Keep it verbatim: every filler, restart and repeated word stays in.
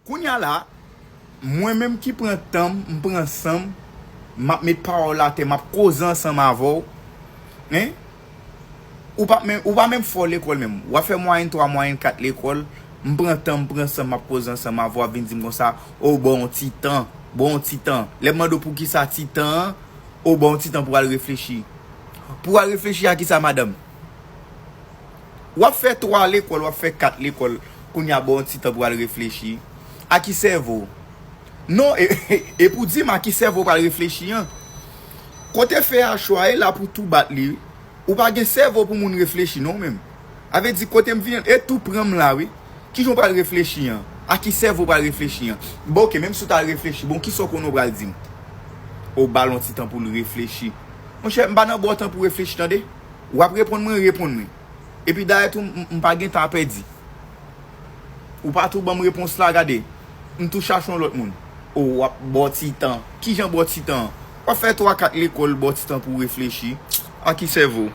Kounye a la, mwen menm ki pran tan m, m pran san m, m ap met pawòl atè, m ap koze ansanm avè w. Hein? Ou pa menm, ou pa menm fò lekòl menm. W ap fè mwayèn twa, mwayèn kat lekòl. M pran tan, m pran san m, m ap koze ansanm avè w, w ap vin di m konsa, o, ba w yon ti tan, ba w yon ti tan. Lè m mande w poukisa ti tan an, o, ba w yon ti tan pou w al reflechi. Pou w al reflechi a kisa, madanm? W ap fè twa lekòl, w ap fè kat lekòl, kounye a ba w yon ti tan pou w al reflechi. A ki sèvo? Non, e, e, e pou di m a ki sèvo w pral reflechi an. Kote fè a cho a, e la pou tou bat li, wi. Ou pa gen sèvo pou moun reflechi non, menm. A vle di kote m vini an, e tou pran m la, wi. Kijan w pral reflechi an? A ki sèvo w pral reflechi an? Bon, oke, menm si w ta reflechi, bon, kisa w konnen w pral di m? O, ba l yon ti tan pou l reflechi. Monchè, m pa nan ba w tan pou reflechi, tande. W ap reponn mwen, reponn mwen. Epi dayè tou, m, m pa gen tan a pèdi. Ou pa tou ban m repons la, gade. M tou chache yon lòt moun. O, w ap ba w ti tan. Kijan ba w ti tan? W ap fè twa kat lekòl, ba w ti tan pou w reflechi. A ki sèvo?